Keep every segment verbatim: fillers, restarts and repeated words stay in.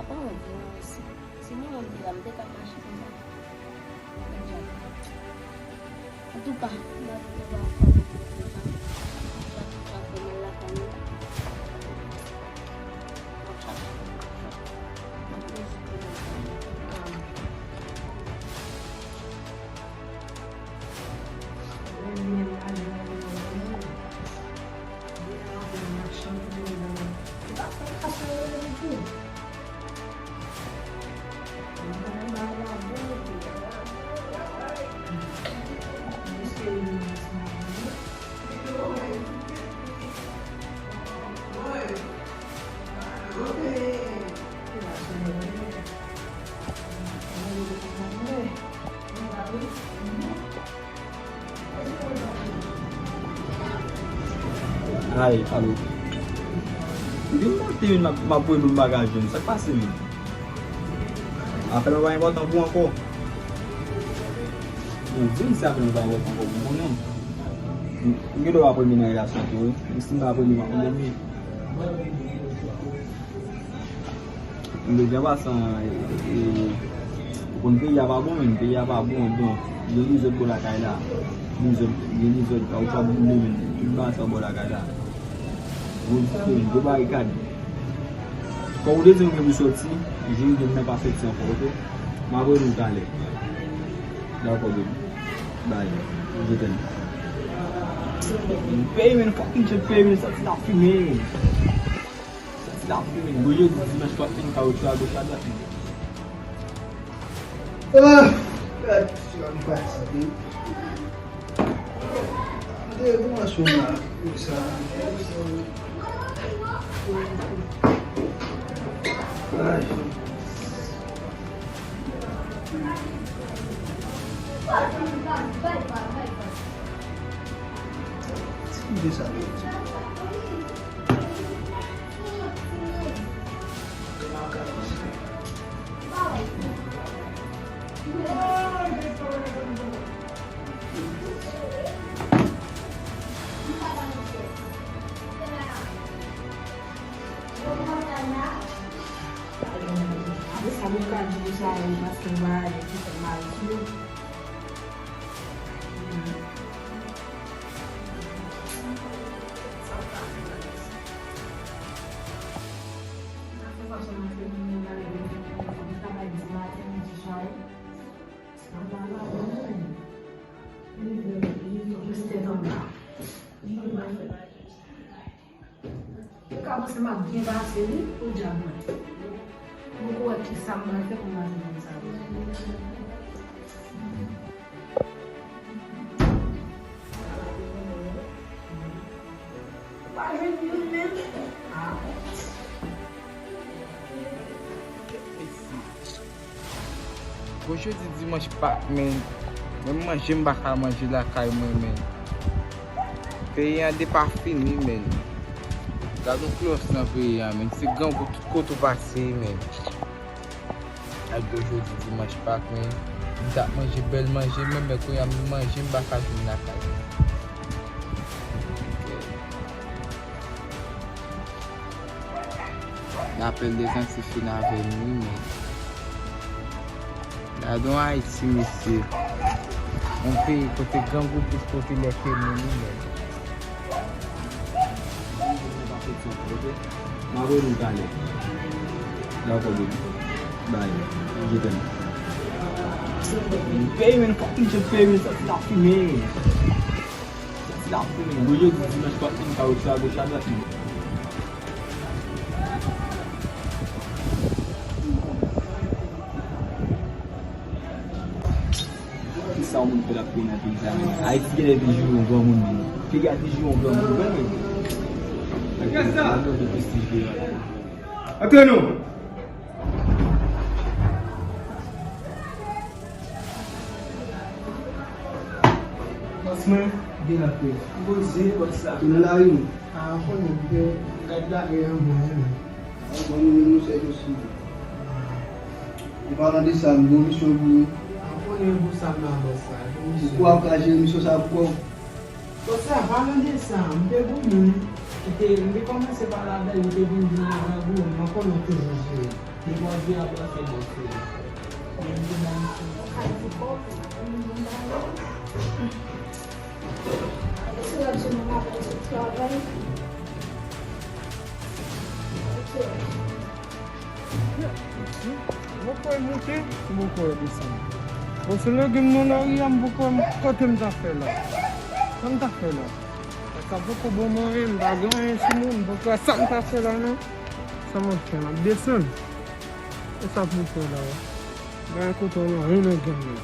Oh, Dios. Si mwen menm te la, m te ka mache konsa. Antouka, m ap Ay, alo. Vin maten, vin, m ap, m ap voye moun bagaj, vin. Sa k pase, vin? Apèl mwen pa enpòtan pou ankò. Bon, di m si apèl mwen pa enpòtan ankò pou konnen. M gen dwa premye nan relasyon tou, wi. M si m pa premye, m ap premye. M bezwen pasan, e, e, ou konn peyi a pa bon, menm. Peyi a pa bon, bon. Gen lizòt bò lakay la. Lizòt, gen lizòt, pa ou pa boule, menm. Tout bagay sa bò lakay la. Gwo dife, gwo barikad. Kòm ou te di m gen pou soti, jodi a m nan pa soti ankò, oke? M ap rele w talè. Dakò, baby. Bye. Je t'aime. Peyi, men, fucking shit, peyi, men, santi la fimen. Santi la fimen. Gwo jodi, dimanch, pa fin, kawotchou a goch, a dwat, men. Ah, gad, m fatige. Mande pou mwen sou la, pou sa. Ay. Ti de sa, ti. Apre sa, mwen ka di pou sa, wi, paske m pa ale, ki fè mal sou yo. Ou ka panse m ap byen pase, wi, podyab mwen. Mwen poko wè kisa m pral fè pou m al jwenn moun sa yo. Ou pa jwenn youn menm? Ah. Bon, jodi dimanch Pak, men, menm manje m pa ka manje lakay mwen, men. Peyi an depafini, men. Gad yon klòs nan peyi an, men. Se grangou tout kote ou pase, men. Gad yon jodi dimanch Pak, men. M t ap manje bèl manje, men, men kounye a m manje, m pa ka jwenn lakay mwen. Lapèl de Zanti fin avè m, wi, men. Gad yon Ayiti, mesye. Yon peyi kote grangou tout kote lè ke moun, wi, men. M ap rele w talè. Dakò, baby. Bye. Je t'aime. Peyi, men, fucking shit, peyi, men, santi la fimen. Santi la fimen. Bon, jodi dimanch, pa t vin kawotchou a goch a dwat, men. Kisa yon moun fè l ap peye nan peyi sa, men? Ayiti genlè te joure yon granmoun, men. Peyi a te joure yon granmoun vre, men. Antre nou! Bòs mwen, gen la pè. Poze, bòs la. Tounen lari nou. A, konnen, gad lari an mwen, men. Bon, nou menm nou sèvi osi. An palan de sa, m gen yon misyon pou ou. An konnen pou sa m la bòs la. Ou kwè w ka jere misyon sa pou kò w? Bòs la, palan de sa, m te gon moun. Li te, m te kòmanse pale avè l, li te vin di m nan rangou, mwen konnen w toujou jere. Depi w di a bò, se bò, se bò. Men m te ba misye. Ou ka di kòb, ou di m bagay. Esi w ap jwenn yon apèl sou travay? Ok. M poko moute, m poko desann. Bon, se legim nan lari a, m poko, kote m ta fè la? Sa m ta fè la? Sa poko bon manyen, m pa gen anyen sou mwen, m poko sa m ta fè la, non. Sa m ap fè la? M ap desann. E sa pou m fè la? Bay kote w nan, yon nan gang nan.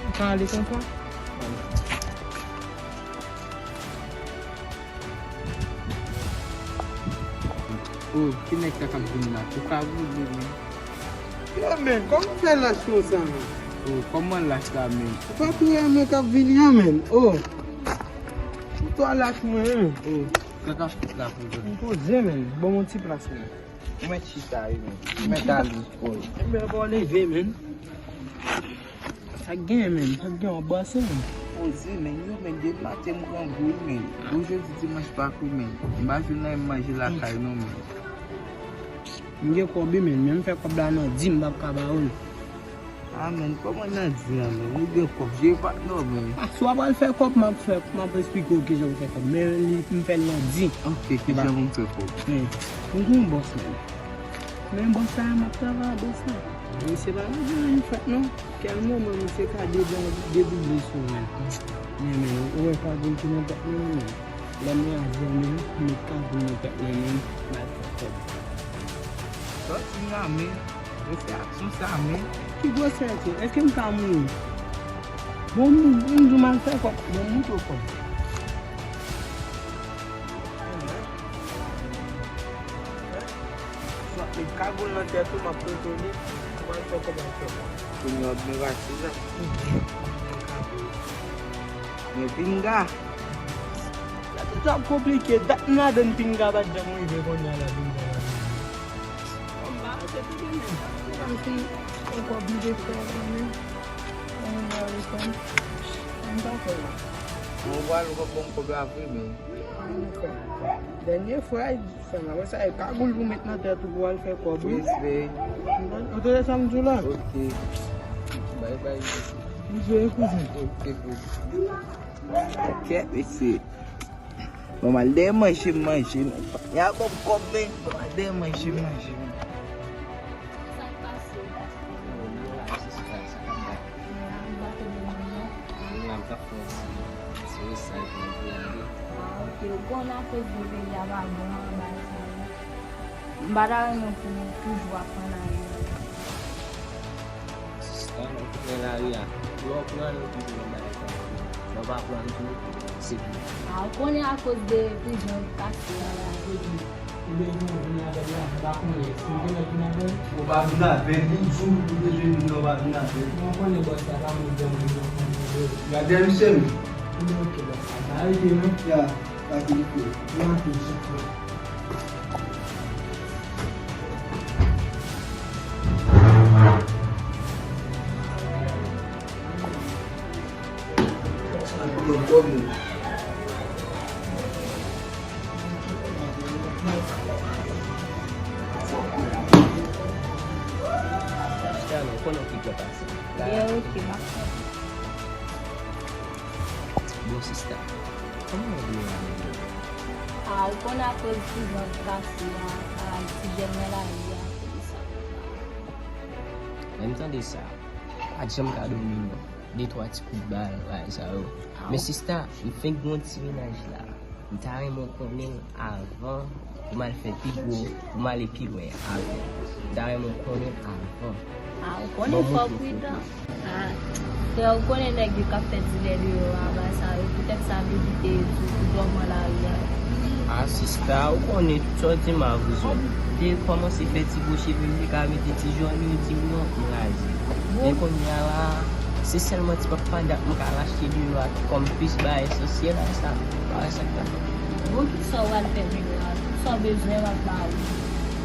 M ka ale konsa? Oh, ki nèg sa k ap vin la? Ou ka boule, men. Yo, men, kòman w fè lach konsa, men? Oh, kòman lach la, men? Ou pa tou renmen k ap vini an, men. Oh. Ou twò lach mwen, men. Oh, sa k ap fèt la pou jodi? M poze, men. Ban m yon ti plas, men. Ou mèt chita, wi, men. Ou mèt ale. Oh. Ebyen, bon, leve, men. Sa k genyen, men? Sa k gen yon bòs, men? Poze, men, yo, men, depi maten m grangou, men. Bon, jodi dimanch Pak, wi, men. M pa jwenn anyen m manje lakay, non, men. M gen kòb, wi, men. Men m fè kòb la nan di, m p ap ka ba ou l. Ah, men, kòman nan di a, men? Ou gen kòb, je pa t non, men. Ah, si w ap al fè kòb, m ap fè, m ap esplike w kijan pou fè kòb. Men li, m fè l nan di. Ok, kijan pou m fè kòb? Men, m gen yon bòs, men. Men bòs sa a, m ap travay ak bòs la. Misye pa bezwen anyen fèt non. Kèl moman misye ka debò-, deboule sou mwen. Men, men, ou wè kagoul ki nan tèt mwen, men. Lè mwen avè w, men, m met kagoul nan tèt mwen, men, m al fè kòb. Sòti nan men, gwosè aksyon sa, men. Ki gwosè aksyon? Èske m ka mouri? Bon, m, m di w m al fè kòb. Bon, m montre w kòb. Swa met kagoul nan tèt ou, m ap retounen. Kòman l fè, kòman l fè? Kounye a w ap byen pase la. Men pinga. Sa te ap konplike. Dat m ladann pinga pa t janm rive kounye a la pinga la rive. Bon, m pa rete tou de menm. Se kòmsi yon kòb li te fè la, men. Ann gade sa. Ann pa fè la. Mwen pral, ou pap ban m kòb la vre, men. Dènye fwa, sa m ap sa e kagoul pou met nan tèt ou pou al fè kòb, wi. Respè. Ou tande sa m di w la? Ok. Bye bye. M di w, kouzen. Ok, good. Kèt, mesye. Bon, m al dèyè manje, m manje. Ya ban m kòb, men. Bon, m al dèyè manje, m manje, men. Sa k pase? Mwen la, m pa konnen non. Mwen la, m t ap fè yon ti, ti resay pou mwen pou ale. Ah, ok. Ou konnen akoz de peyi a pa bon an, bagay sa yo. M pa ta renmen pou toujou ap pran lari a. Sista, lè w pran lari a, lè w pran li toujou nan bagay sa yo. Lè w pa pran li tou, se tou. Ah, ou konnen akoz de prizon k pase a la, se tou. Ou bezwen vin avè l la, m pa konnen. Si m te mèt vin avè l. Ou pa vin avè l, li di w ou bezwen vin, ou pa vin avè l. Mwen konnen bòs la pa moun dòmi, mwen konnen. Gade misye, men. Li oke, bòs la. Sa rete, non? Ya, pa gen pwoblèm. Mwen antre, chèf mwen. Sista, nou konnen ki dwe pase. Byen, ok, m ap tann. Bon, sista, kòman w vle ale menm? Ah, ou konn akoz ti jan k pase a, a, ti jèn nan lari a, se pou sa. Lè m tande sa, pa t janm ka dòmi non. De twa ti kout bal, bagay sa yo. Men sista, m fenk gen yon ti mennaj la. M ta renmen w konnen l avan pou m al fè pi gwo, pou m ale pi lwen avè l. M ta renmen w konnen l avan. Ah, ou konnen fò w pridan. Ah, frè, ou konnen nèg yo k ap fè dilè deyò a, bagay sa yo, poutèt sa m evite yo tou, pou dòmi nan lari a. Ah, sista, ou konnen tout sa w di m a rezon. M te kòmanse fè ti gwo cheve m, m te ka mete ti jòn yo, di m non, m raze. Men kounye a la, se sèlman ti papa dat m ka al achte deyò a kòm plis bagay esansyèl a sa, bagay sa k ta fèt. Bon, kisa w al fè deyò a? Tout sa w bezwen, m ap ba ou.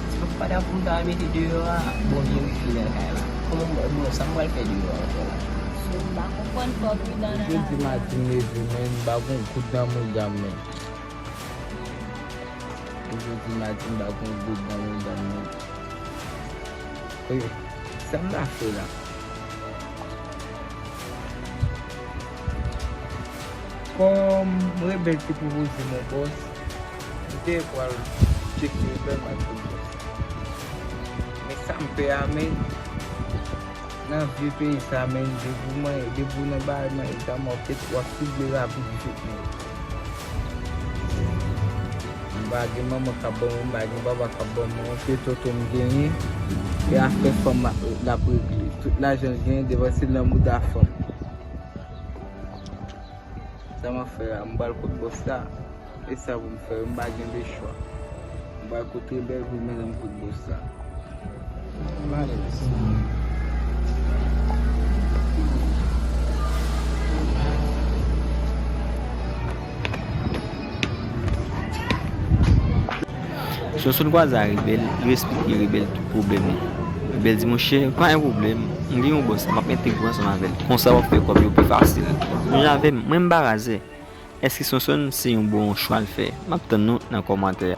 Ti papa dat pou m ta al mete deyò a, bon, vye m fin nan kay la. Kòman m, bon, sa m pral fè deyò a ankò la? M pa konprann, fò w pridan nan lari a. Jodi maten m leve, men m pa gon gout nan mouda m, men. Jodi m a di m pa gon goud nan mouda m non. Oye, sa m ta fè la? Kòm Rebèl te pwopoze m yon bòs, m te pral tcheke Rebèl, m al fout bòs. Men sa m pè a, men, nan vye peyi sa, men, depi w manyen, depi w nan bagay manyen, sa mò, w ap sible rapid vit, men. M pa gen manman k ap ban mwen, m pa gen papa k ap ban mwen, se tonton m genyen, e afè fanm l ap regle. Tout lajan l genyen depanse nan mouda fanm. Sa m ap fè a, m pral kot bòs la. E sa pou m fè, m pa gen de chwa. M pral kot Rebèl pou l mennen m kot bòs la. M ale mesye. Sonson kwaze a Rebèl, li esplike Rebèl tout pwoblèm li. Rebèl di, monchè, pa gen pwoblèm, m gen yon bòs, m ap entegre w ansanm avè l. Konsa w ap fè kòb yo pi fasil. Sonje avè m, mwen m pa razè. Èske Sonson se yon bon chwa l fè? M ap tann nou nan kòmantè.